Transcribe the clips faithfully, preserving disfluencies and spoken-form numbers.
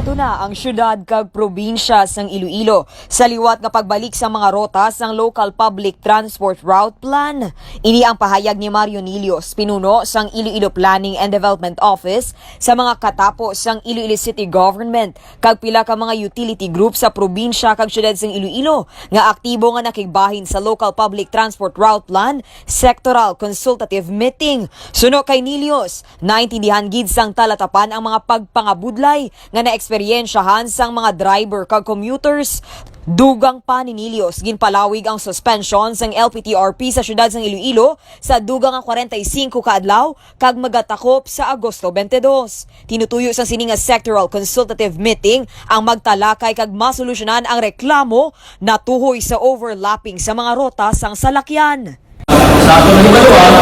Na ang syudad kag probinsya sang Iloilo sa liwat nga pagbalik sa mga rota sang Local Public Transport Route Plan. Ini ang pahayag ni Mario Nilios, pinuno sang Iloilo Planning and Development Office, sa mga katapo sang Iloilo City Government kag pila ka mga utility group sa probinsya kag syudad sang Iloilo nga aktibo nga nakigbahin sa Local Public Transport Route Plan Sectoral Consultative Meeting. Suno kay Nilios, naintindihan gid sang talatapan ang mga pagpangabudlay nga naeksperyensyahan sang mga driver kag commuters. Dugang pa ni Nilios, ginpalawig ang suspension sang L P T R P sa siyudad sang Iloilo sa dugang nga kwarenta y singko ka adlaw kag magatakop sa Agosto twenty-two. Tinutuyo sang sini nga sectoral consultative meeting ang magtalakay kag masolusyonan ang reklamo natuhoy sa overlapping sa mga rota sang salakyan. Sa aton hibaluan,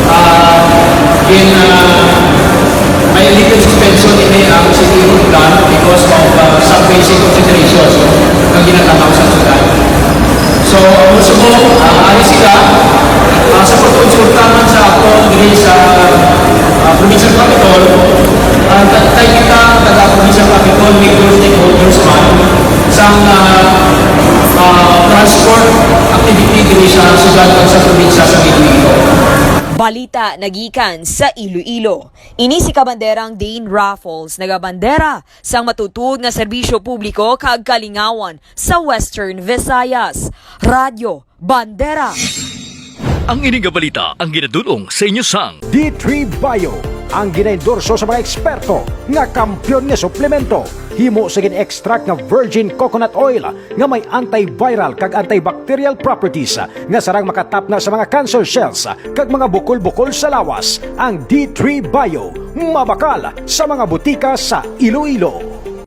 ah, gin, ah, may legal suspension ini ang city road plan because of, ah, some basic considerations nga ginatanaw sa syudad. So, ang gusto ko, ah, ari sila, ah, sa pagkonsulta man sa aton diri sa, ah, Provincial Capitol, ah, ta-, tayo kita taga Provincial Capitol, may stakeholders man sang, ah, ah, transport activity diri sa syudad kag sa probinsya sa Iloilo. Balita nagikan sa Iloilo. Ini si Kabanderang Dane Raffles, nagabandera sang matutuod nga serbisyo publiko kag kalingawan sa Western Visayas. Radyo Bandera. Ang ini nga balita ang ginadul-ong sa inyo sang D three Bio, ang ginaendorso sa mga eksperto nga kampiyon nga suplemento. Himo sa gin-extract nga virgin coconut oil nga may antiviral kag antibacterial properties nga sarang makatapna sa mga cancer cells kag mga bukol-bukol sa lawas. Ang D three Bio, mabakal sa mga butika sa Iloilo.